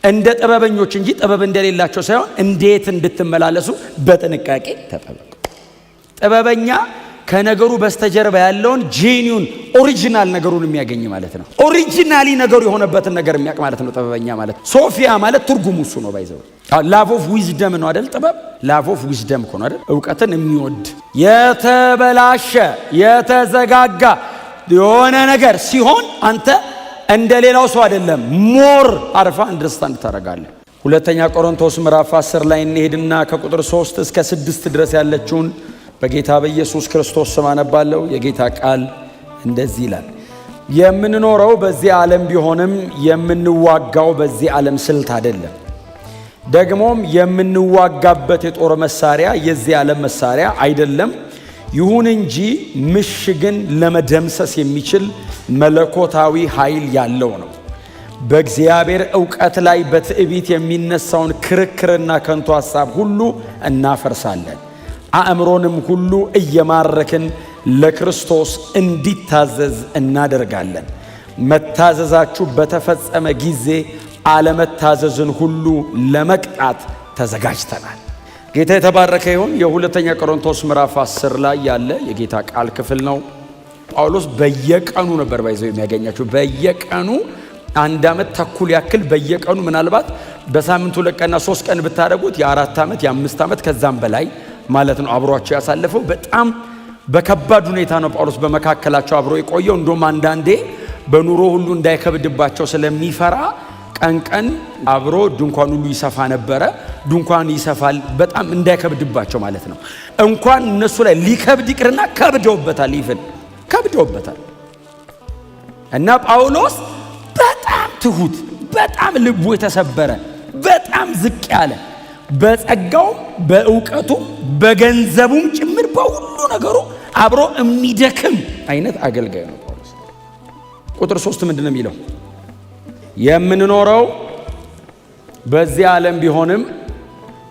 እንደ ጥበበኞች እንጂ ጥበብ እንደሌላቸው ሳይሆን እንዴት እንድትመላለሱ በጥንቃቄ ተጠበቁ። ጥበበኛ ከነገሩ በስተጀርባ ያለውን genuine original ነገሩን የሚያገኝ ማለት ነው። Originally ነገሩ የሆነበትን ነገር የሚያውቅ ማለት ነው ጥበበኛ ማለት። ሶፊያ ማለት ትርጉሙ እሱ ነው። By the way, love of wisdom ነው አይደል? ጥበብ love of wisdom እኮ ነው አይደል? እውቀትን የሚወድ። የተበላሸ የተዘጋጋ የሆነ ነገር ሲሆን አንተ እንደ ሌላው ሰው አይደለም፣ more አርፋ understand ታደርጋለህ። ሁለተኛ ቆሮንቶስ ምዕራፍ 10 ላይ እንሄድና ከቁጥር 3 እስከ 6 ድረስ ያለችውን በጌታ በኢየሱስ ክርስቶስ ስም አነባለሁ። የጌታ ቃል እንደዚህ ይላል። የምንኖረው በዚህ ዓለም ቢሆንም የምንዋጋው በዚህ ዓለም ስልት አይደለም። ደግሞም የምንዋጋበት የጦር መሳሪያ የዚህ ዓለም መሳሪያ አይደለም። ይሁን እንጂ ምሽግን ለመደምሰስ የሚችል መለኮታዊ ኃይል ያለው ነው። በእግዚአብሔር እውቀት ላይ በትዕቢት የሚነሳውን ክርክርና ከንቱ ሐሳብ ሁሉ እናፈርሳለን። አእምሮንም ሁሉ እየማረክን ለክርስቶስ እንዲታዘዝ እናደርጋለን። መታዘዛችሁ በተፈጸመ ጊዜ አለመታዘዝን ሁሉ ለመቅጣት ተዘጋጅተናል። ጌታ የተባረከ ይሁን። የሁለተኛ ቆሮንቶስ ምዕራፍ 10 ላይ ያለ የጌታ ቃል ክፍል ነው። ጳውሎስ በየቀኑ ነበር by the way የሚያገኛቸው። በየቀኑ አንድ ዓመት ተኩል ያክል በየቀኑ፣ ምናልባት በሳምንቱ 2 ቀንና 3 ቀን ብታደርጉት የ4 ዓመት፣ የ5 ዓመት ከዛም በላይ ማለት ነው አብሯቸው ያሳለፈው። በጣም በከባድ ሁኔታ ነው ጳውሎስ በመካከላቸው አብሮ የቆየው። እንደውም አንዳንዴ በኑሮ ሁሉ እንዳይከብድባቸው ስለሚፈራ ቀን ቀን አብሮ ድንኳን ሁሉ ይሰፋ ነበረ። ድንኳን ይሰፋል፣ በጣም እንዳይከብድባቸው ማለት ነው። እንኳን እነሱ ላይ ሊከብድ ይቅርና ከብደውበታል፣ even ከብደውበታል። እና ጳውሎስ በጣም ትሁት፣ በጣም ልቡ የተሰበረ፣ በጣም ዝቅ ያለ፣ በጸጋውም በእውቀቱም በገንዘቡም ጭምር በሁሉ ነገሩ አብሮ የሚደክም አይነት አገልጋይ ነው ጳውሎስ። ቁጥር 3 ምንድን ነው የሚለው? የምንኖረው በዚህ ዓለም ቢሆንም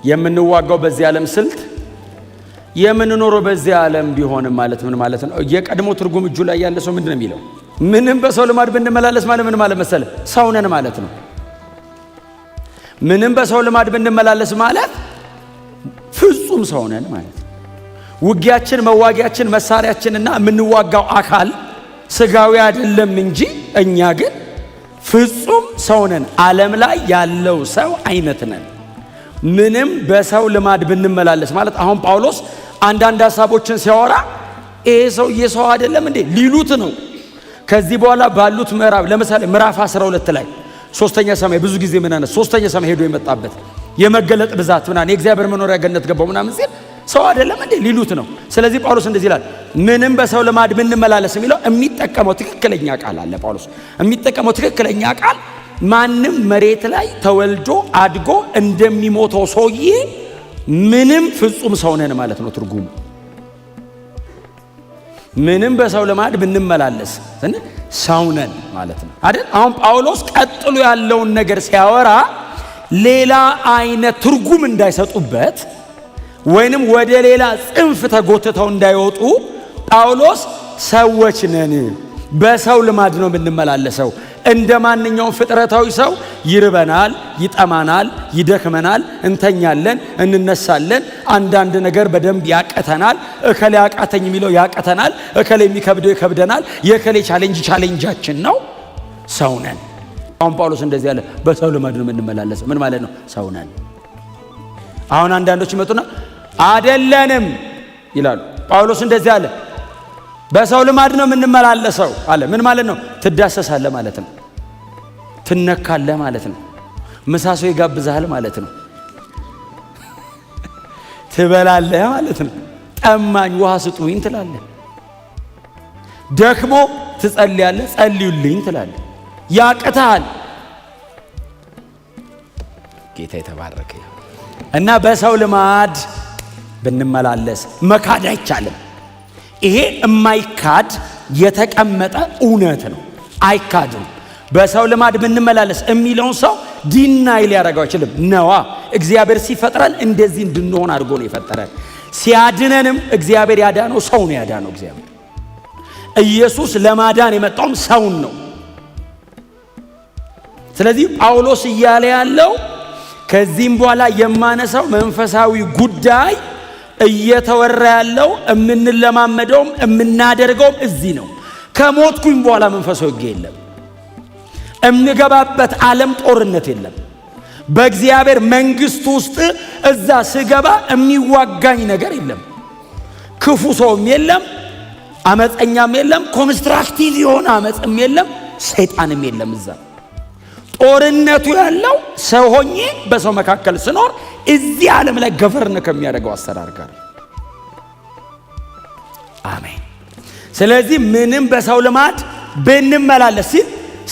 የምንዋጋው በዚህ ዓለም ስልት። የምንኖረው በዚህ ዓለም ቢሆንም ማለት ምን ማለት ነው? የቀድሞ ትርጉም እጁ ላይ ያለ ሰው ምንድን ነው የሚለው? ምንም በሰው ልማድ ብንመላለስ ማለት ምን ማለት መሰለ? ሰው ነን ማለት ነው። ምንም በሰው ልማድ ብንመላለስ ማለት ፍጹም ሰው ነን ማለት ነው። ውጊያችን፣ መዋጊያችን፣ መሳሪያችንና የምንዋጋው አካል ስጋዊ አይደለም እንጂ እኛ ግን ፍጹም ሰው ነን። ዓለም ላይ ያለው ሰው አይነት ነን። ምንም በሰው ልማድ ብንመላለስ ማለት አሁን ጳውሎስ አንዳንድ ሀሳቦችን ሲያወራ ይሄ ሰውዬ ሰው አይደለም እንዴ ሊሉት ነው። ከዚህ በኋላ ባሉት ምዕራፍ፣ ለምሳሌ ምዕራፍ 12 ላይ ሶስተኛ ሰማይ ብዙ ጊዜ ምን አነ ሶስተኛ ሰማይ ሄዶ የመጣበት የመገለጥ ብዛት ምናምን የእግዚአብሔር መኖሪያ ገነት ገባው ምናምን ሲል ሰው አይደለም እንዴ ሊሉት ነው። ስለዚህ ጳውሎስ እንደዚህ ይላል፣ ምንም በሰው ልማድ ብንመላለስ የሚለው የሚጠቀመው ትክክለኛ ቃል አለ። ጳውሎስ የሚጠቀመው ትክክለኛ ቃል ማንም መሬት ላይ ተወልዶ አድጎ እንደሚሞተው ሰውዬ ምንም ፍጹም ሰው ነን ማለት ነው ትርጉሙ። ምንም በሰው ልማድ ብንመላለስ ሰው ነን ማለት ነው አይደል? አሁን ጳውሎስ ቀጥሎ ያለውን ነገር ሲያወራ ሌላ አይነት ትርጉም እንዳይሰጡበት ወይንም ወደ ሌላ ጽንፍ ተጎትተው እንዳይወጡ ጳውሎስ ሰዎች ነን፣ በሰው ልማድ ነው የምንመላለሰው። እንደ ማንኛውም ፍጥረታዊ ሰው ይርበናል፣ ይጠማናል፣ ይደክመናል፣ እንተኛለን፣ እንነሳለን። አንዳንድ ነገር በደንብ ያቅተናል። እከሌ አቃተኝ የሚለው ያቅተናል። እከሌ የሚከብደው ይከብደናል። የእከሌ challenge challenge ኣችን ነው። ሰው ነን። አሁን ጳውሎስ እንደዚህ ያለ በሰው ልማድ ነው የምንመላለሰው። ምን ማለት ነው? ሰው ነን። አሁን አንዳንዶች ይመጡና አደለንም ይላሉ። ጳውሎስ እንደዚህ አለ፣ በሰው ልማድ ነው የምንመላለሰው አለ። ምን ማለት ነው? ትዳሰሳለህ ማለት ነው። ትነካለህ ማለት ነው። ምሳ ሰው ይጋብዝሃል ማለት ነው። ትበላለህ ማለት ነው። ጠማኝ ውሃ ስጡኝ ትላለህ። ደክሞ ትጸልያለህ፣ ጸልዩልኝ ትላለህ። ያቅትሃል። ጌታ የተባረከ እና በሰው ልማድ ብንመላለስ መካድ አይቻልም። ይሄ የማይካድ የተቀመጠ እውነት ነው፣ አይካድም። በሰው ልማድ ብንመላለስ የሚለውን ሰው deny ሊያደርገው አይችልም። ነዋ፣ እግዚአብሔር ሲፈጥረን እንደዚህ እንድንሆን አድርጎ ነው የፈጠረን። ሲያድነንም እግዚአብሔር ያዳነው ሰው ነው ያዳነው። እግዚአብሔር ኢየሱስ ለማዳን የመጣውም ሰውን ነው። ስለዚህ ጳውሎስ እያለ ያለው ከዚህም በኋላ የማነሳው መንፈሳዊ ጉዳይ እየተወራ ያለው የምንለማመደውም የምናደርገውም እዚህ ነው። ከሞትኩኝ በኋላ መንፈሳዊ ውጊያ የለም። እምገባበት ዓለም ጦርነት የለም። በእግዚአብሔር መንግስት ውስጥ እዛ ስገባ የሚዋጋኝ ነገር የለም። ክፉ ሰውም የለም፣ አመፀኛም የለም፣ constructive የሆነ አመፅም የለም፣ ሰይጣንም የለም። እዛ ጦርነቱ ያለው ሰው ሆኜ በሰው መካከል ስኖር እዚህ ዓለም ላይ govern ከሚያደርገው አሰራር ጋር። አሜን። ስለዚህ ምንም በሰው ልማድ ብንመላለስ ሲል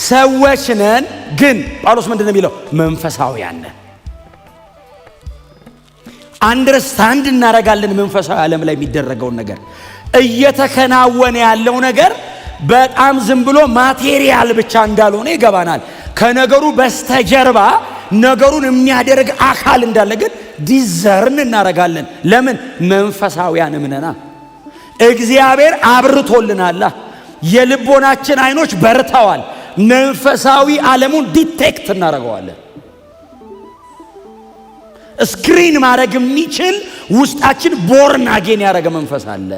ሰዎች ነን፣ ግን ጳውሎስ ምንድን ነው የሚለው? መንፈሳውያን ነን። Understand እናደርጋለን መንፈሳዊ ዓለም ላይ የሚደረገውን ነገር። እየተከናወነ ያለው ነገር በጣም ዝም ብሎ material ብቻ እንዳልሆነ ይገባናል። ከነገሩ በስተጀርባ ነገሩን የሚያደርግ አካል እንዳለ ግን discern እናደርጋለን። ለምን? መንፈሳውያንም ነና። እግዚአብሔር አብርቶልናላ። የልቦናችን አይኖች በርተዋል። መንፈሳዊ ዓለሙን detect እናደርገዋለን። Screen ማድረግ የሚችል ውስጣችን born again ያደረገ መንፈስ አለ።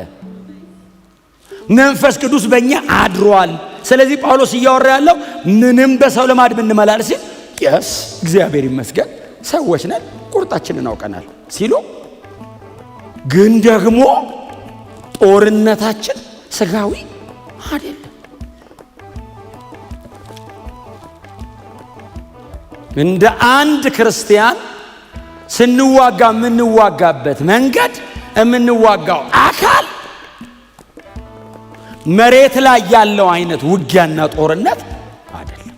መንፈስ ቅዱስ በእኛ አድሯል። ስለዚህ ጳውሎስ እያወራ ያለው ምንም በሰው ልማድ ብንመላለስ ሲል yes፣ እግዚአብሔር ይመስገን ሰዎች ነን፣ ቁርጣችንን አውቀናል ሲሉ ግን ደግሞ ጦርነታችን ስጋዊ አይደለም። እንደ አንድ ክርስቲያን ስንዋጋ የምንዋጋበት መንገድ፣ የምንዋጋው አካል መሬት ላይ ያለው አይነት ውጊያና ጦርነት አይደለም።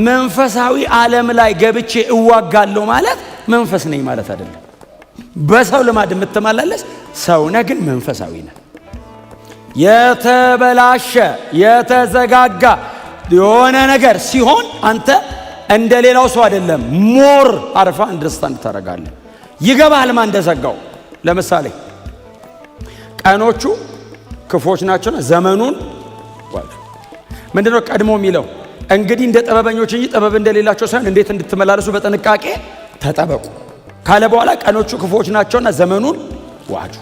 መንፈሳዊ ዓለም ላይ ገብቼ እዋጋለሁ ማለት መንፈስ ነኝ ማለት አይደለም። በሰው ልማድ የምትመላለስ ሰው ነህ፣ ግን መንፈሳዊ ነህ። የተበላሸ የተዘጋጋ የሆነ ነገር ሲሆን አንተ እንደ ሌላው ሰው አይደለም፣ more አርፋ understand ታደርጋለህ። ይገባሃል ማን እንደዘጋው። ለምሳሌ ቀኖቹ ክፉዎች ናቸውና ዘመኑን ምንድነው ቀድሞ የሚለው? እንግዲህ እንደ ጥበበኞች እንጂ ጥበብ እንደሌላቸው ሳይሆን እንዴት እንድትመላለሱ በጥንቃቄ ተጠበቁ ካለ በኋላ ቀኖቹ ክፉዎች ናቸውና ዘመኑን ዋጁ።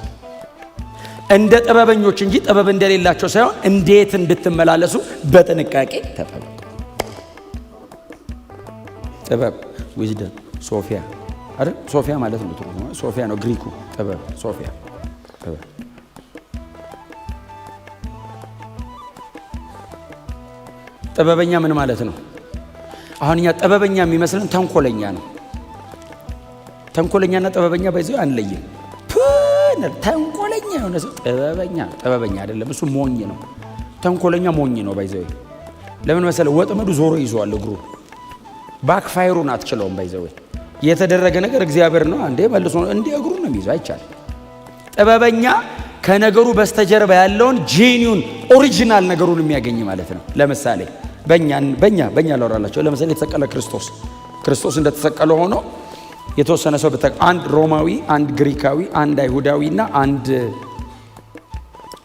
እንደ ጥበበኞች እንጂ ጥበብ እንደሌላቸው ሳይሆን እንዴት እንድትመላለሱ በጥንቃቄ ተጠበቁ። ጥበብ wisdom ሶፊያ አይደል? ሶፊያ ማለት ነው። ትርጉሙ ሶፊያ ነው ግሪኩ። ጥበብ ሶፊያ ጥበብ። ጥበበኛ ምን ማለት ነው? አሁን እኛ ጥበበኛ የሚመስለን ተንኮለኛ ነው። ተንኮለኛና ጥበበኛ በዚህ አንለይም። ተንኮለኛ የሆነ ሰው ጥበበኛ ጥበበኛ አይደለም፣ እሱ ሞኝ ነው። ተንኮለኛ ሞኝ ነው። By the way ለምን መሰለ? ወጥመዱ ዞሮ ይዟል እግሩ። Backfire ኡን አትችለውም። By the way የተደረገ ነገር እግዚአብሔር ነው አንዴ መልሶ እንዴ እግሩ ነው የሚይዘው፣ አይቻልም። ጥበበኛ ከነገሩ በስተጀርባ ያለውን genuine original ነገሩን የሚያገኝ ማለት ነው። ለምሳሌ በእኛ በእኛ በእኛ ላወራላቸው። ለምሳሌ የተሰቀለ ክርስቶስ፣ ክርስቶስ እንደተሰቀለ ሆኖ የተወሰነ ሰው፣ አንድ ሮማዊ፣ አንድ ግሪካዊ፣ አንድ አይሁዳዊ እና አንድ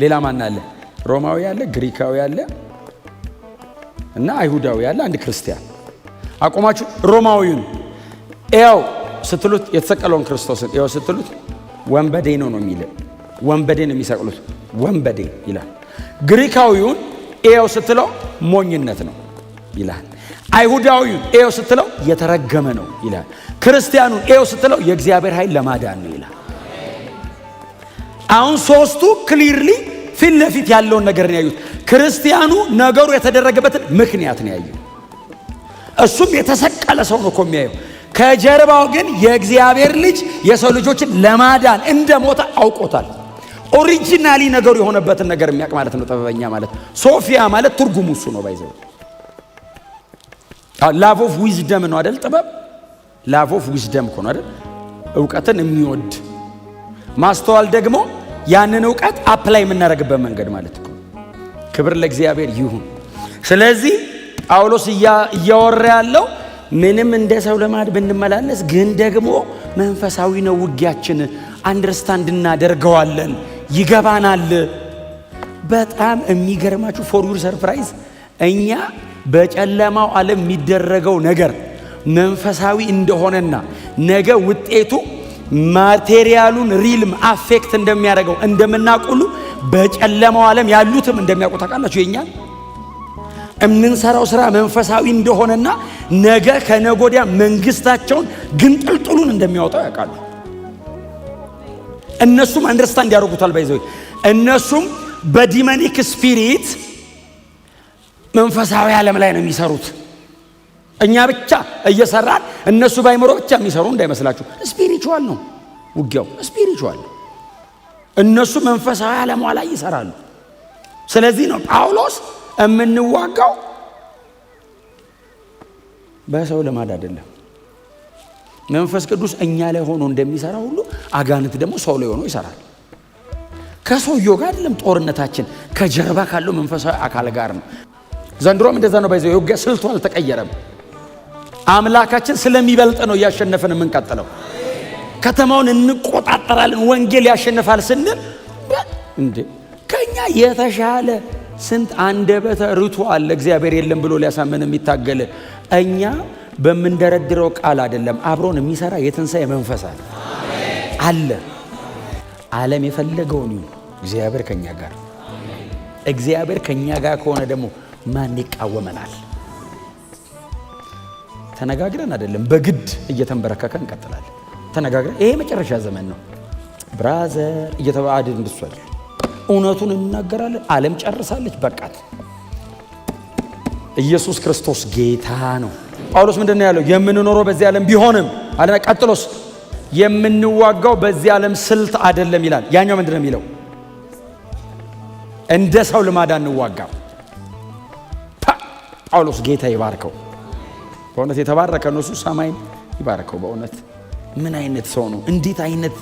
ሌላ ማን አለ? ሮማዊ አለ፣ ግሪካዊ አለ እና አይሁዳዊ አለ፣ አንድ ክርስቲያን አቆማችሁ። ሮማዊውን ያው ስትሉት፣ የተሰቀለውን ክርስቶስን ያው ስትሉት ወንበዴ ነው ነው የሚል፣ ወንበዴ ነው የሚሰቅሉት፣ ወንበዴ ይላል። ግሪካዊውን ኤው ስትለው ሞኝነት ነው ይላል። አይሁዳዊውን ኤው ስትለው የተረገመ ነው ይላል። ክርስቲያኑን ኤው ስትለው የእግዚአብሔር ኃይል ለማዳን ነው ይላል። አሁን ሶስቱ clearly ፊት ለፊት ያለውን ነገር ነው ያዩት። ክርስቲያኑ ነገሩ የተደረገበትን ምክንያት ነው ያየው። እሱም የተሰቀለ ሰው ነው እኮ የሚያየው። ከጀርባው ግን የእግዚአብሔር ልጅ የሰው ልጆችን ለማዳን እንደሞተ አውቆታል። Originally ነገሩ የሆነበትን ነገር የሚያውቅ ማለት ነው ጥበበኛ ማለት። ሶፊያ ማለት ትርጉሙ እሱ ነው። By the way love of wisdom ነው አይደል? ጥበብ love of wisdom እኮ ነው አይደል? እውቀትን የሚወድ። ማስተዋል ደግሞ ያንን እውቀት apply የምናደርግበት መንገድ ማለት እኮ። ክብር ለእግዚአብሔር ይሁን። ስለዚህ ጳውሎስ እያወራ ያለው ምንም እንደ ሰው ልማድ ብንመላለስ ግን ደግሞ መንፈሳዊ ነው ውጊያችን፣ understand እናደርገዋለን፣ ይገባናል። በጣም የሚገርማችሁ for your surprise እኛ በጨለማው ዓለም የሚደረገው ነገር መንፈሳዊ እንደሆነና ነገ ውጤቱ material ኡን realm affect እንደሚያደርገው እንደምናውቅ ሁሉ በጨለማው ዓለም ያሉትም እንደሚያውቁ ታውቃላችሁ። የኛን የምንሰራው ስራ መንፈሳዊ እንደሆነና ነገ ከነገ ወዲያ መንግስታቸውን ግንጥልጥሉን እንደሚያወጣው ያውቃሉ። እነሱም understand ያደርጉታል። By the way እነሱም በ demonic spirit መንፈሳዊ ዓለም ላይ ነው የሚሰሩት። እኛ ብቻ እየሰራን እነሱ ባይምሮ ብቻ የሚሰሩ እንዳይመስላችሁ። Spiritual ነው ውጊያው፣ spiritual ነው። እነሱ መንፈሳዊ ዓለሟ ላይ ይሰራሉ። ስለዚህ ነው ጳውሎስ የምንዋጋው በሰው ልማድ አይደለም። መንፈስ ቅዱስ እኛ ላይ ሆኖ እንደሚሰራ ሁሉ አጋንንት ደግሞ ሰው ላይ ሆኖ ይሰራል። ከሰውየው ጋር አይደለም ጦርነታችን፣ ከጀርባ ካለው መንፈሳዊ አካል ጋር ነው። ዘንድሮም እንደዛ ነው። By the way የውጊያ ስልቱ አልተቀየረም። አምላካችን ስለሚበልጥ ነው እያሸነፍን የምንቀጥለው። ከተማውን እንቆጣጠራለን፣ ወንጌል ያሸንፋል ስንል እንዴ ከኛ የተሻለ ስንት አንደበተ ርቱዕ አለ እግዚአብሔር የለም ብሎ ሊያሳምን የሚታገል። እኛ በምንደረድረው ቃል አይደለም፣ አብሮን የሚሰራ የትንሣኤ መንፈስ አለ አለ። ዓለም የፈለገውን ይሁን እግዚአብሔር ከኛ ጋር። እግዚአብሔር ከኛ ጋር ከሆነ ደግሞ ማን ይቃወመናል? ተነጋግረን አይደለም በግድ እየተንበረከከ እንቀጥላለን። ተነጋግረን ይሄ መጨረሻ ዘመን ነው brother እየተባአድን እንድሷል እውነቱን እንናገራለን። ዓለም ጨርሳለች፣ በቃት። ኢየሱስ ክርስቶስ ጌታ ነው። ጳውሎስ ምንድን ነው ያለው? የምንኖረው በዚህ ዓለም ቢሆንም አለና፣ ቀጥሎስ የምንዋጋው በዚህ ዓለም ስልት አይደለም ይላል። ያኛው ምንድን ነው የሚለው? እንደ ሰው ልማድ አንዋጋም። ጳውሎስ ጌታ ይባርከው። በእውነት የተባረከ ነው እሱ፣ ሰማይን ይባርከው። በእውነት ምን አይነት ሰው ነው? እንዴት አይነት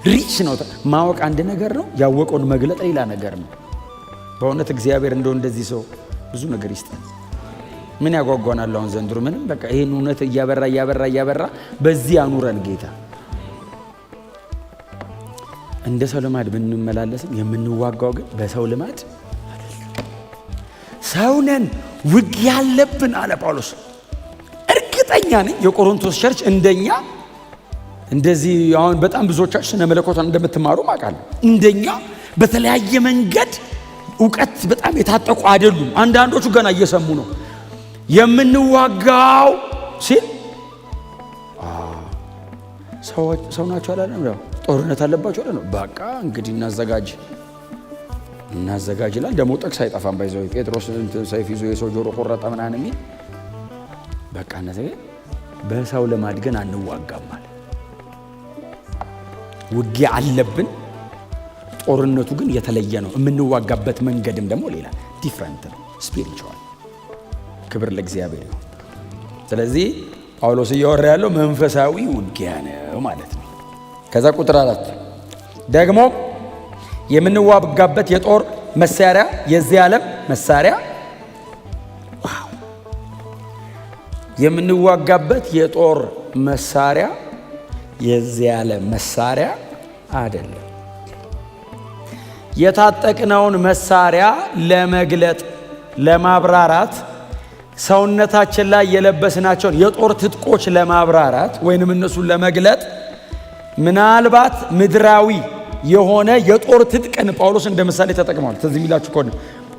rich ነው! ማወቅ አንድ ነገር ነው፣ ያወቀውን መግለጥ ሌላ ነገር ነው። በእውነት እግዚአብሔር እንደው እንደዚህ ሰው ብዙ ነገር ይስጠን። ምን ያጓጓናል አሁን ዘንድሮ? ምንም በቃ ይህን እውነት እያበራ እያበራ እያበራ በዚህ አኑረን ጌታ። እንደ ሰው ልማድ ብንመላለስም የምንዋጋው ግን በሰው ልማድ አይደለም። ሰው ነን፣ ውጊያ አለብን አለ ጳውሎስ። እርግጠኛ ነኝ የቆሮንቶስ church እንደኛ እንደዚህ አሁን በጣም ብዙዎቻችሁ ስነ መለኮቷን እንደምትማሩ አውቃለሁ። እንደኛ በተለያየ መንገድ እውቀት በጣም የታጠቁ አይደሉም። አንዳንዶቹ ገና እየሰሙ ነው። የምንዋጋው ሲል ሰው ናቸው አላለም። ጦርነት አለባቸው አለ ነው። በቃ እንግዲህ እናዘጋጅ እናዘጋጅ ይላል። ደግሞ ጥቅስ አይጠፋም። By the way ጴጥሮስ ሰይፍ ይዞ የሰው ጆሮ ቆረጠ ምናምን የሚል በቃ እነዚህ በሰው ልማድ ግን አንዋጋም አለ። ውጊያ አለብን። ጦርነቱ ግን የተለየ ነው። የምንዋጋበት መንገድም ደግሞ ሌላ different ነው፣ spiritual። ክብር ለእግዚአብሔር ይሁን። ስለዚህ ጳውሎስ እያወራ ያለው መንፈሳዊ ውጊያ ነው ማለት ነው። ከዛ ቁጥር 4 ደግሞ የምንዋጋበት የጦር መሳሪያ የዚህ ዓለም መሳሪያ wow! የምንዋጋበት የጦር መሳሪያ የዚህ ዓለም መሳሪያ አይደለም። የታጠቅነውን መሳሪያ ለመግለጥ ለማብራራት፣ ሰውነታችን ላይ የለበስናቸውን የጦር ትጥቆች ለማብራራት ወይንም እነሱን ለመግለጥ ምናልባት ምድራዊ የሆነ የጦር ትጥቅን ጳውሎስ እንደ ምሳሌ ተጠቅሟል። ትዝ የሚላችሁ ከሆነ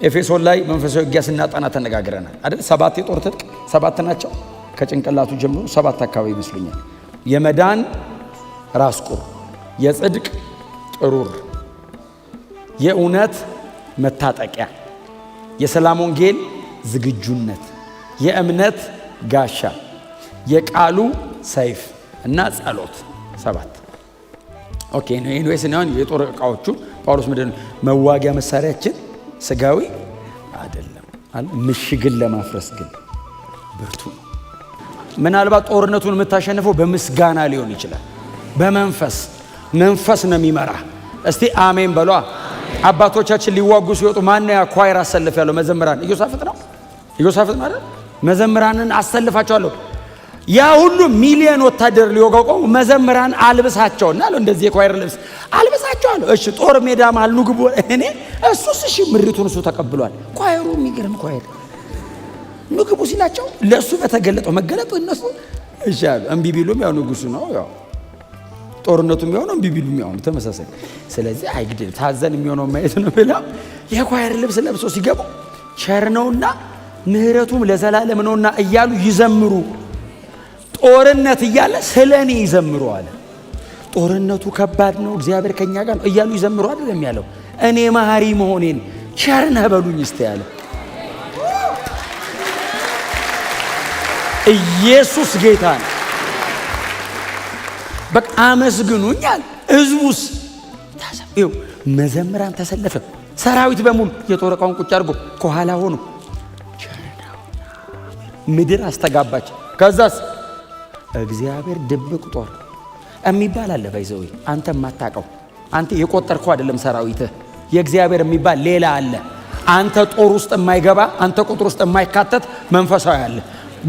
ኤፌሶን ላይ መንፈሳዊ ውጊያ ስናጠና ተነጋግረናል አይደል? 7 የጦር ትጥቅ 7 ናቸው። ከጭንቅላቱ ጀምሮ 7 አካባቢ ይመስሉኛል። የመዳን ራስ ቁር፣ የጽድቅ ጥሩር፣ የእውነት መታጠቂያ፣ የሰላም ወንጌል ዝግጁነት፣ የእምነት ጋሻ፣ የቃሉ ሰይፍ እና ጸሎት 7። Okay, anyways አሁን የጦር ዕቃዎቹ ጳውሎስ ምንድን ነው መዋጊያ መሳሪያችን ስጋዊ አይደለም አለ፣ ምሽግን ለማፍረስ ግን ብርቱ ነው። ምናልባት ጦርነቱን የምታሸንፈው በምስጋና ሊሆን ይችላል። በመንፈስ መንፈስ ነው የሚመራ። እስቲ አሜን በሏ። አባቶቻችን ሊዋጉ ሲወጡ ማን ነው ያ choir አሰልፍ ያለው? መዘምራን ኢዮሳፍጥ ነው። ኢዮሳፍጥ ነው አይደል? መዘምራንን አሰልፋቸዋለሁ። ያ ሁሉ ሚሊዮን ወታደር ሊወጋው ቆሙ። መዘምራን አልብሳቸውና አለው፣ እንደዚህ የ choir ልብስ አልብሳቸው አለው። እሺ ጦር ሜዳ መሃል ኑ ግቡ። እኔ እሱስ እሺ ምሪቱን እሱ ተቀብሏል። Choir ኡ የሚገርም choir ኑ ግቡ ሲላቸው ለእሱ በተገለጠው መገለጥ እነሱ እሺ አሉ። እምቢ ቢሉም ያው ንጉሱ ነው፣ ያው ጦርነቱ የሚሆነው እምቢ ቢሉም ያው ተመሳሳይ። ስለዚህ አይግድል ታዘን የሚሆነው ማየት ነው ብለው የ choir ልብስ ለብሰው ሲገቡ ቸር ነውና ምሕረቱም ለዘላለም ነውና እያሉ ይዘምሩ። ጦርነት እያለ ስለ እኔ ይዘምሩ አለ። ጦርነቱ ከባድ ነው፣ እግዚአብሔር ከኛ ጋር ነው እያሉ ይዘምሩ አይደለም ያለው። እኔ መሐሪ መሆኔን ቸር ነህ በሉኝ እስቲ ያለ። ኢየሱስ ጌታ ነው። በቃ አመስግኑኛል። ህዝቡስ ይኸው መዘምራን ተሰለፈ፣ ሰራዊት በሙሉ የጦር ዕቃውን ቁጭ አድርጎ ከኋላ ሆኖ ምድር አስተጋባች። ከዛስ እግዚአብሔር ድብቅ ጦር የሚባል አለ። By the way አንተ የማታውቀው፣ አንተ የቆጠርከው አይደለም ሰራዊትህ። የእግዚአብሔር የሚባል ሌላ አለ። አንተ ጦር ውስጥ የማይገባ፣ አንተ ቁጥር ውስጥ የማይካተት መንፈሳዊ አለ።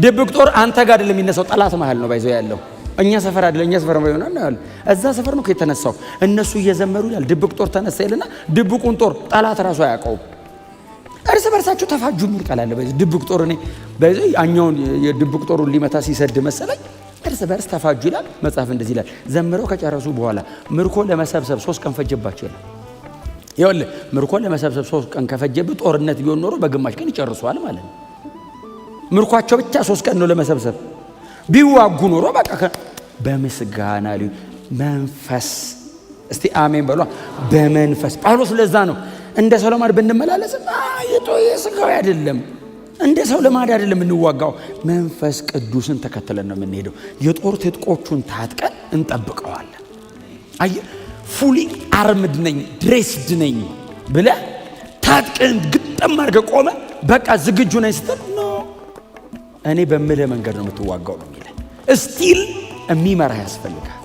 ድብቅ ጦር አንተ ጋር አይደለም የሚነሳው፣ ጠላት መሃል ነው by the way ያለው። እኛ ሰፈር አይደለም፣ እኛ ሰፈር ነው ያለው፣ እዛ ሰፈር ነው የተነሳው። እነሱ እየዘመሩ ይላል ድብቅ ጦር ተነሳ ይልና ድብቁን ጦር ጠላት ራሱ አያውቀውም። እርስ በርሳቸው ተፋጁ የሚል ቃል አለ። By the way ድብቅ ጦር እኔ by the way አኛውን የድብቅ ጦሩን ሊመታ ሲሰድ መሰለኝ እርስ በርስ ተፋጁ ይላል መጽሐፍ። እንደዚህ ይላል። ዘምረው ከጨረሱ በኋላ ምርኮ ለመሰብሰብ 3 ቀን ፈጀባቸው ይላል። ይኸውልህ ምርኮ ለመሰብሰብ 3 ቀን ከፈጀብህ ጦርነት ቢሆን ኖሮ በግማሽ ቀን ይጨርሰዋል ማለት ነው። ምርኳቸው ብቻ 3 ቀን ነው ለመሰብሰብ። ቢዋጉ ኖሮ በቃ በምስጋና መንፈስ እስቲ አሜን በሏ። በመንፈስ ጳውሎስ ለዛ ነው እንደ ሰው ልማድ ብንመላለስም የስጋዊ አይደለም፣ እንደ ሰው ልማድ አይደለም የምንዋጋው፣ መንፈስ ቅዱስን ተከትለን ነው የምንሄደው። የጦር ትጥቆቹን ታጥቀን እንጠብቀዋለን። አየህ fully armed ነኝ dressed ነኝ ብለህ ታጥቀን ግጥም አድርገህ ቆመህ በቃ ዝግጁ ነኝ ስትል no እኔ በምልህ መንገድ ነው የምትዋጋው ነው የሚልህ። Still የሚመራህ ያስፈልጋል።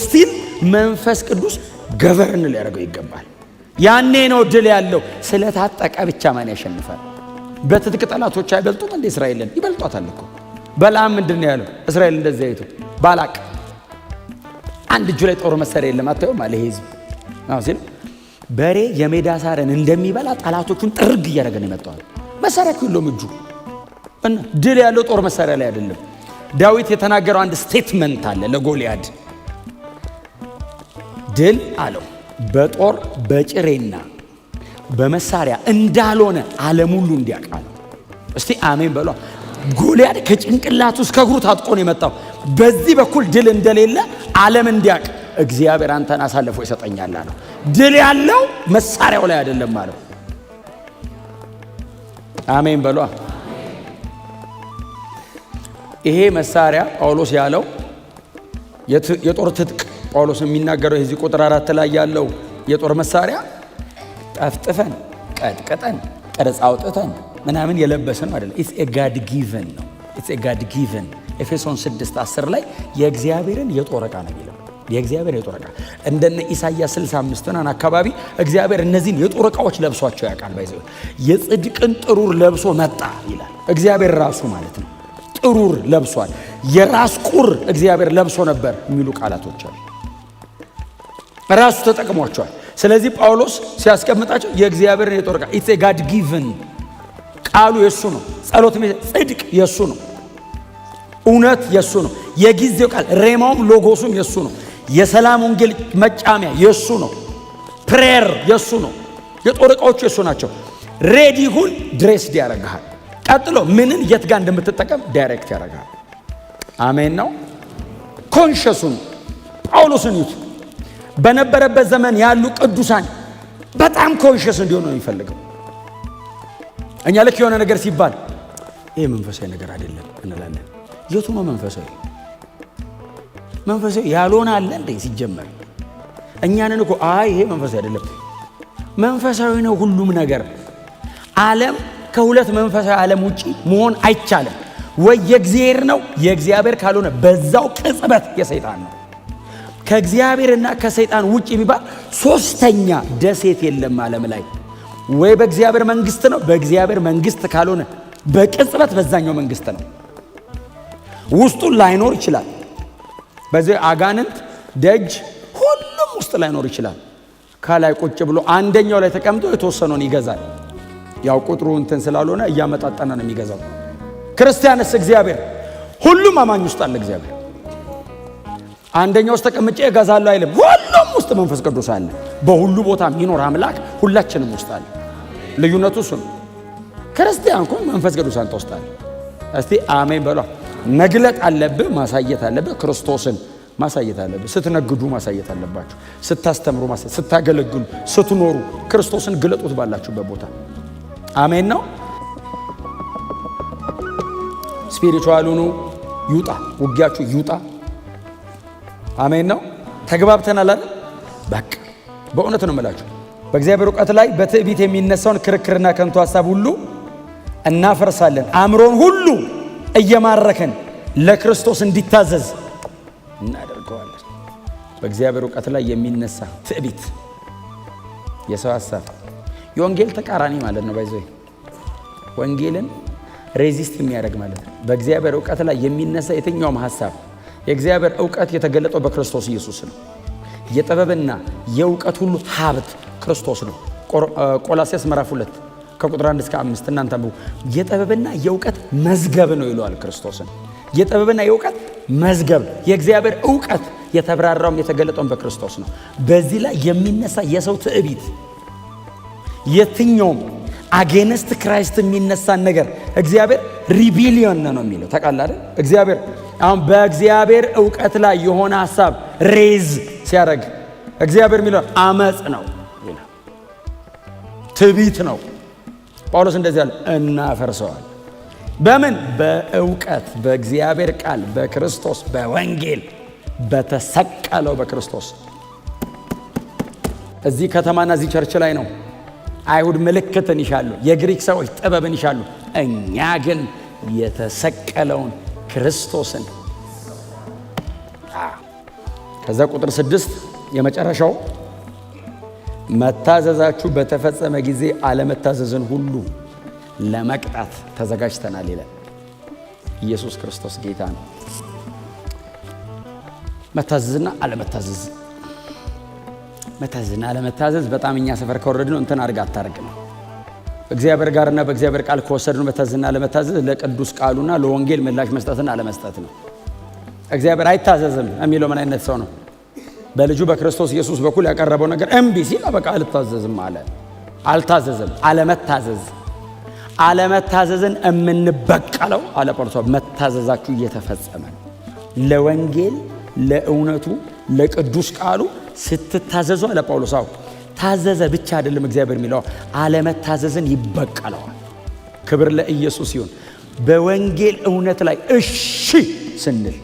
Still መንፈስ ቅዱስ govern ሊያደርገው ይገባል። ያኔ ነው ድል ያለው። ስለታጠቀ ብቻ ማን ያሸንፋል? በትጥቅ ጠላቶች አይበልጡም እንደ እስራኤልን? ይበልጧታል እኮ። በለዓም ምንድን ነው ያለው? እስራኤል እንደዚህ አይቶ ባላቅ አንድ እጁ ላይ ጦር መሳሪያ የለም አታዩም አለ ይሄ ህዝብ። አዎ ሲል በሬ የሜዳ ሳርን እንደሚበላ ጠላቶቹን ጥርግ እያደረገ ነው የመጣው። መሳሪያ እኮ የለውም እጁ። እና ድል ያለው ጦር መሳሪያ ላይ አይደለም። ዳዊት የተናገረው አንድ statement አለ ለጎልያድ። ድል አለው በጦር በጭሬና በመሳሪያ እንዳልሆነ ዓለም ሁሉ እንዲያውቅ አለው። እስቲ አሜን በሏ። ጎልያድ ከጭንቅላቱ እስከ እግሩ ታጥቆ ነው የመጣው። በዚህ በኩል ድል እንደሌለ ዓለም እንዲያውቅ እግዚአብሔር አንተን አሳልፎ ይሰጠኛል አለው። ድል ያለው መሳሪያው ላይ አይደለም አለው። አሜን በሏ። ይሄ መሳሪያ ጳውሎስ ያለው የጦር ትጥቅ ጳውሎስ የሚናገረው የዚህ ቁጥር 4 ላይ ያለው የጦር መሳሪያ ጠፍጥፈን ቀጥቅጠን ቅርጽ አውጥተን ምናምን የለበስን አይደለም። It's a God given ነው። It's a God given። ኤፌሶን 6:10 ላይ የእግዚአብሔርን የጦር ዕቃ ነው የሚለው። የእግዚአብሔር የጦር ዕቃ እንደነ ኢሳይያስ 65 ምናምን አካባቢ እግዚአብሔር እነዚህን የጦር ዕቃዎች ለብሷቸው ያውቃል። By the way የጽድቅን ጥሩር ለብሶ መጣ ይላል። እግዚአብሔር ራሱ ማለት ነው። ጥሩር ለብሷል። የራስ ቁር እግዚአብሔር ለብሶ ነበር የሚሉ ቃላቶች አሉ። ራሱ ተጠቅሟቸዋል። ስለዚህ ጳውሎስ ሲያስቀምጣቸው የእግዚአብሔርን የጦር ዕቃ it's a God given። ቃሉ የሱ ነው። ጸሎት ጽድቅ የሱ ነው። እውነት የሱ ነው። የጊዜው ቃል ሬማውም ሎጎሱም የሱ ነው። የሰላም ወንጌል መጫሚያ የሱ ነው። Prayer የሱ ነው። የጦር ዕቃዎቹ የሱ ናቸው። Ready ሁን፣ dressed ያደርግሃል። ቀጥሎ ምንን የት ጋር እንደምትጠቀም direct ያደርግሃል። አሜን ነው። Conscious ሁን ጳውሎስን ይዩት። በነበረበት ዘመን ያሉ ቅዱሳን በጣም conscious እንዲሆኑ ነው የሚፈልገው። እኛ ልክ የሆነ ነገር ሲባል ይሄ መንፈሳዊ ነገር አይደለም እንላለን። የቱ ነው መንፈሳዊ? መንፈሳዊ ያልሆነ አለ እንዴ? ሲጀመር እኛንን እኮ አይ ይሄ መንፈሳዊ አይደለም። መንፈሳዊ ነው ሁሉም ነገር። ዓለም ከሁለት መንፈሳዊ ዓለም ውጪ መሆን አይቻልም። ወይ የእግዚአብሔር ነው፣ የእግዚአብሔር ካልሆነ በዛው ቅጽበት የሰይጣን ነው። ከእግዚአብሔርና ከሰይጣን ውጭ የሚባል ሶስተኛ ደሴት የለም ዓለም ላይ። ወይ በእግዚአብሔር መንግስት ነው፣ በእግዚአብሔር መንግስት ካልሆነ በቅጽበት በዛኛው መንግስት ነው። ውስጡን ላይኖር ይችላል። በዚህ አጋንንት ደጅ ሁሉም ውስጥ ላይኖር ይችላል። ከላይ ቁጭ ብሎ አንደኛው ላይ ተቀምጦ የተወሰነውን ይገዛል። ያው ቁጥሩ እንትን ስላልሆነ እያመጣጠነ ነው የሚገዛው። ክርስቲያንስ እግዚአብሔር ሁሉም አማኝ ውስጥ አለ። እግዚአብሔር አንደኛው ውስጥ ተቀምጬ እገዛለሁ አይልም። ሁሉም ውስጥ መንፈስ ቅዱስ አለ። በሁሉ ቦታ የሚኖር አምላክ ሁላችንም ውስጥ አለ። ልዩነቱ እሱ ነው። ክርስቲያን እኮ መንፈስ ቅዱስ አንተ ውስጥ አለ። እስቲ አሜን በሏ። መግለጥ አለብህ፣ ማሳየት አለብህ። ክርስቶስን ማሳየት አለብህ። ስትነግዱ ማሳየት አለባችሁ። ስታስተምሩ ማሳየት፣ ስታገለግሉ፣ ስትኖሩ ክርስቶስን ግለጡት ባላችሁበት ቦታ። አሜን ነው። Spiritual ሁኑ። ይውጣ፣ ውጊያችሁ ይውጣ። አሜን ነው። ተግባብተናል አይደል? በቃ በእውነት ነው የምላችሁ፣ በእግዚአብሔር እውቀት ላይ በትዕቢት የሚነሳውን ክርክርና ከንቱ ሀሳብ ሁሉ እናፈርሳለን። አእምሮን ሁሉ እየማረክን ለክርስቶስ እንዲታዘዝ እናደርገዋለን። በእግዚአብሔር እውቀት ላይ የሚነሳ ትዕቢት፣ የሰው ሀሳብ፣ የወንጌል ተቃራኒ ማለት ነው። By the way ወንጌልን resist የሚያደርግ ማለት ነው። በእግዚአብሔር እውቀት ላይ የሚነሳ የትኛውም ሀሳብ፣ የእግዚአብሔር እውቀት የተገለጠው በክርስቶስ ኢየሱስ ነው። የጥበብና የእውቀት ሁሉ ሀብት ክርስቶስ ነው። ቆላስይስ ምዕራፍ 2 ከቁጥር 1 እስከ 5 እናንተ አንብቡ። የጥበብና የእውቀት መዝገብ ነው ይለዋል ክርስቶስን። የጥበብና የእውቀት መዝገብ፣ የእግዚአብሔር እውቀት የተብራራውም የተገለጠውም በክርስቶስ ነው። በዚህ ላይ የሚነሳ የሰው ትዕቢት፣ የትኛውም against Christ የሚነሳን ነገር እግዚአብሔር rebellion ነው የሚለው፣ ታውቃለህ አይደል? እግዚአብሔር አሁን በእግዚአብሔር እውቀት ላይ የሆነ ሀሳብ raise ሲያደርግ እግዚአብሔር የሚለው አመፅ ነው ይላል፣ ትዕቢት ነው። ጳውሎስ እንደዚህ አለ፣ እናፈርሰዋል። በምን? በእውቀት፣ በእግዚአብሔር ቃል፣ በክርስቶስ፣ በወንጌል፣ በተሰቀለው በክርስቶስ። እዚህ ከተማና እዚህ church ላይ ነው። አይሁድ ምልክትን ይሻሉ፣ የግሪክ ሰዎች ጥበብን ይሻሉ። እኛ ግን የተሰቀለውን ክርስቶስን። ከዛ ቁጥር 6 የመጨረሻው፣ መታዘዛችሁ በተፈጸመ ጊዜ አለመታዘዝን ሁሉ ለመቅጣት ተዘጋጅተናል ይላል። ኢየሱስ ክርስቶስ ጌታ ነው። መታዘዝና አለመታዘዝ፣ መታዘዝና አለመታዘዝ በጣም እኛ ሰፈር ከወረድነው እንትን አድርግ አታርግ ነው። እግዚአብሔር ጋርና በእግዚአብሔር ቃል ከወሰድነው መታዘዝና አለመታዘዝ ለቅዱስ ቃሉና ለወንጌል ምላሽ መስጠትና አለመስጠት ነው። እግዚአብሔር አይታዘዝም የሚለው ምን አይነት ሰው ነው? በልጁ በክርስቶስ ኢየሱስ በኩል ያቀረበው ነገር እምቢ ሲል በቃ አልታዘዝም አለ። አልታዘዝም፣ አለመታዘዝ። አለመታዘዝን የምንበቀለው አለ ጳውሎስ መታዘዛችሁ እየተፈጸመ ነው። ለወንጌል፣ ለእውነቱ፣ ለቅዱስ ቃሉ ስትታዘዙ አለ ጳውሎስ። አዎ፣ ታዘዘ ብቻ አይደለም እግዚአብሔር የሚለው፣ አለመታዘዝን ይበቀለዋል። ክብር ለኢየሱስ ይሁን። በወንጌል እውነት ላይ እሺ ስንል፣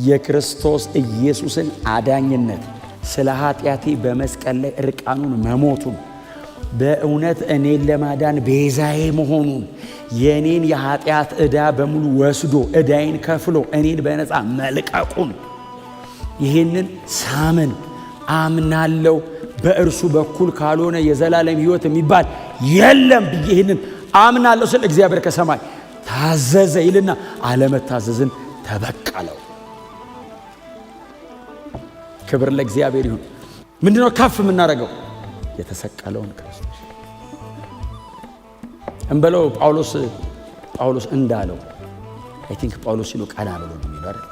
የክርስቶስ ኢየሱስን አዳኝነት፣ ስለ ኃጢአቴ በመስቀል ላይ እርቃኑን መሞቱን፣ በእውነት እኔን ለማዳን ቤዛዬ መሆኑን፣ የእኔን የኃጢአት ዕዳ በሙሉ ወስዶ ዕዳዬን ከፍሎ እኔን በነፃ መልቀቁን ይህንን ሳምን አምናለው፣ በእርሱ በኩል ካልሆነ የዘላለም ሕይወት የሚባል የለም ብዬ ይህንን አምናለሁ ስል እግዚአብሔር ከሰማይ ታዘዘ ይልና አለመታዘዝን ተበቀለው። ክብር ለእግዚአብሔር ይሁን። ምንድነው ከፍ የምናደርገው? የተሰቀለውን ክርስቶስ እንበለው። ጳውሎስ እንዳለው፣ I think ጳውሎስ ሲሉ ቀና ብሎ ነው የሚለው አይደል?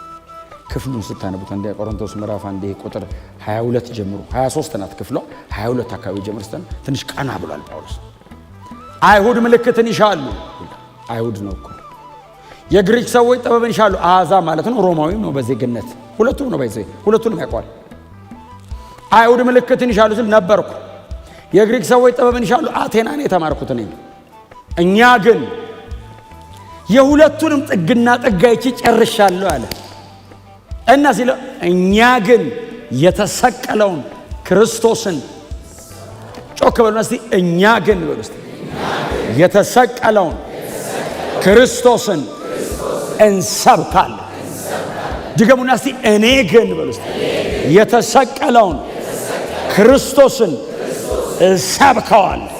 ክፍሉን ስታነቡት አንደኛ ቆሮንቶስ ምዕራፍ 1 ቁጥር 22 ጀምሮ፣ 23 ናት ክፍሏ፣ 22 አካባቢ ጀምሮ ስታነቡ ትንሽ ቀና ብሏል ጳውሎስ። አይሁድ ምልክትን ይሻሉ። አይሁድ ነው እኮ። የግሪክ ሰዎች ጥበብን ይሻሉ። አሕዛብ ማለት ነው። ሮማዊም ነው በዜግነት፣ ሁለቱም ነው፣ by the way ሁለቱንም ያውቀዋል። አይሁድ ምልክትን ይሻሉ ስል ነበርኩ። የግሪክ ሰዎች ጥበብን ይሻሉ፣ አቴናን የተማርኩት ነኝ። እኛ ግን የሁለቱንም ጥግና ጥግ አይቼ ጨርሻለሁ አለ እና ሲለው እኛ ግን የተሰቀለውን ክርስቶስን፣ ጮክ በሉ እስቲ፣ እኛ ግን በሉ እስቲ፣ የተሰቀለውን ክርስቶስን እንሰብካለን። ድገሙና እስቲ እኔ ግን በሉ እስቲ፣ የተሰቀለውን ክርስቶስን እሰብከዋለሁ።